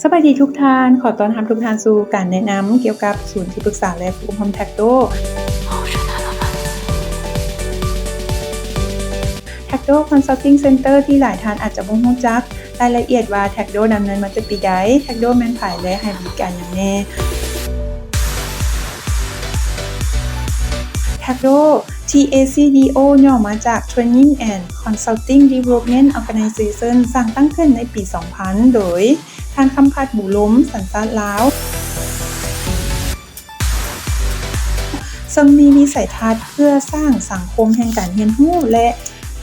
ສະບາຍດີທຸກທ່ານ, ຂໍຕ້ອນຮັບທຸກທ່ານສູ່ການແນະນຳກ່ຽວກັບສູນທີ່ປຶກສາ ແລະ ຝຶກອົບຮົມ Tacdo. Tacdo Consulting Center ທີ່ຫຼາຍທ່ານອາດຈະບໍ່ຮູ້ຈັກລາຍລະອຽດວ່າ Tacdo ດຳເນີນມາແຕ່ປີໃດ, Tacdo ແມ່ນໃຜ ແລະ ໃຫ້ບໍລິການຫຍັງແດ່. Tacdo, T A C D O ຫຍໍ້ມາຈາກ Training and Consulting Development Organization ສ້າງຕັ້ງຂຶ້ນໃນປີສອງພັນ ໂດຍ ທ່ານ ຄຳພັດ ບູລົມ ສັນຊາດລາວ, ເຊິ່ງມີວິໄສທັດເພື່ອສ້າງສັງຄົມແຫ່ງການຮຽນຮູ້ ແລະ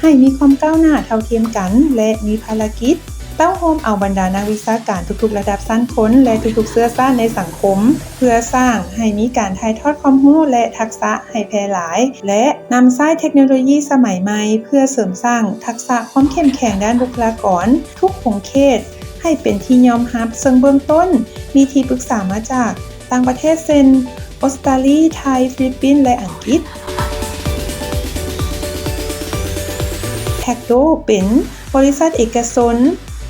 ໃຫ້ມີຄວາມກ້າວໜ້າເທົ່າທຽມກັນ ແລະ ມີພາລະກິດເຕົ້າໂຮມເອົາບັນດານັກວິຊາການທຸກໆລະດັບຊັ້ນຄົນ ແລະ ທຸກໆເຊື້ອຊາດໃນສັງຄົມ ເພື່ອສ້າງໃຫ້ມີການຖ່າຍທອດຄວາມຮູ້ ແລະ ທັກສະໃຫ້ແຜ່ຫຼາຍ ແລະ ນຳໃຊ້ເທັກໂນໂລຢີສະໄໝໃໝ່ ເພື່ອເສີມສ້າງທັກສະຄວາມເຂັ້ມແຂງດ້ານບຸກຄະລາກອນທຸກຂົງເຂດ ໃຫ້ເປັນທີ່ຍອມຮັບ, ເຊິ່ງເບື້ອງຕົ້ນມີທີ່ປຶກສາມາຈາກຕ່າງປະເທດ ເຊັ່ນ ອົດສະຕາລີ, ໄທ, ຟີລິບປິນ ແລະ ອັງກິດ. Tacdo ເປັນບໍລິສັດເອກະຊົນ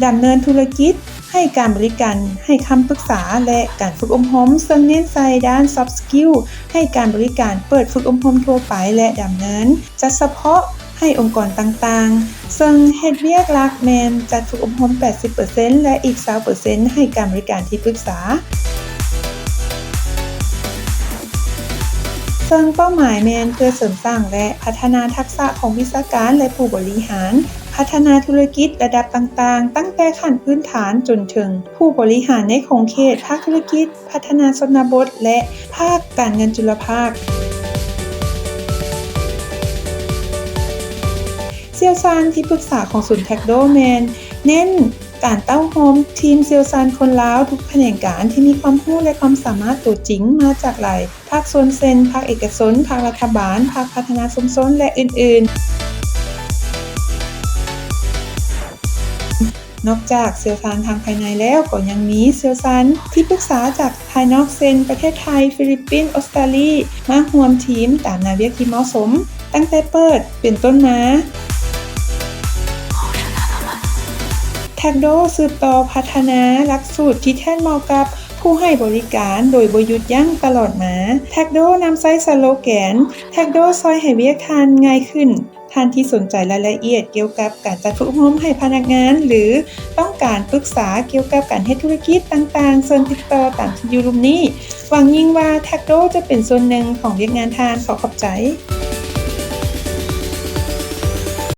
ດຳເນີນທຸລະກິດ, ໃຫ້ການບໍລິການ, ໃຫ້ຄຳປຶກສາ ແລະ ການຝຶກອົບຮົມ ເຊິ່ງເນັ້ນໃສ່ດ້ານ Soft Skill ໃຫ້ການບໍລິການເປີດຝຶກອົບຮົມທົ່ວໄປ ແລະ ດຳເນີນຈັດສະເພາະ ໃຫ້ອົງກອນຕ່າງໆ, ເຊິ່ງເຮັດວຽກຫຼັກແມ່ນຈັດຝຶກອົບຮົມແປດສິບເປີເຊັນ ແລະ ອີກຊາວເປີເຊັນໃຫ້ການບໍລິການທີ່ປຶກສາ, ເຊິ່ງເປົ້າໝາຍແມ່ນເພື່ອເສີມສ້າງ ແລະ ພັດທະນາທັກສະຂອງວິຊາການ ແລະ ຜູ້ບໍລິຫານ, ພັດທະນາທຸລະກິດລະດັບຕ່າງໆ, ຕັ້ງແຕ່ຂັ້ນພື້ນຖານຈົນເຖິງຜູ້ບໍລິຫານໃນຂົງເຂດ, ພາກທຸລະກິດ, ພັດທະນາຊົນນະບົດ ແລະ ພາກການເງິນຈຸລະພາກ. ຊ່ຽວຊານທີ່ປຶກສາຂອງສູນ Tacdo ແມ່ນເນັ້ນການເຕົ້າໂຮມທີມຊ່ຽວຊານຄົນລາວທຸກຂະແໜງການທີ່ມີຄວາມຮູ້ ແລະ ຄວາມສາມາດຕົວຈິງມາຈາກຫຼາຍພາກສ່ວນ ເຊັ່ນ ພາກເອກະຊົນ, ພາກລັດຖະບານ, ພາກພັດທະນາຊຸມຊົນ ແລະ ອື່ນໆ. ນອກຈາກຊ່ຽວຊານທາງພາຍໃນແລ້ວ, ກໍຍັງມີຊ່ຽວຊານທີ່ປຶກສາຈາກພາຍນອກ ເຊັ່ນ ປະເທດໄທ, ຟີລິບປິນ, ອົດສະຕາລີ ມາຮ່ວມທີມຕາມໜ້າວຽກທີ່ເໝາະສົມ, ຕັ້ງແຕ່ເປີດເປັນຕົ້ນມາ. Tacdo ສືບຕໍ່ພັດທະນາຫຼັກສູດທີ່ແມ່ນເໝາະກັບຜູ້ໃຫ້ບໍລິການໂດຍບໍ່ຢຸດຢັ້ງຕະຫຼອດມາ. Tacdo ນຳໃຊ້ສະໂລແກນ Tacdo ຊ່ອຍໃຫ້ວຽກທ່ານງ່າຍຂຶ້ນ. ທ່ານທີ່ສົນໃຈລາຍລະອຽດກ່ຽວກັບການຈັດຝຶກອົບຮົມໃຫ້ພະນັກງານ ຫຼື ຕ້ອງການປຶກສາກ່ຽວກັບການເຮັດທຸລະກິດຕ່າງໆ, ເຊີນຕິດຕໍ່ຕາມທີ່ຢູ່ລຸ່ມນີ້. ຫວັງຍິ່ງວ່າ Tacdo ຈະເປັນສ່ວນໜຶ່ງຂອງວຽກງານທ່ານ. ຂໍຂອບໃຈ.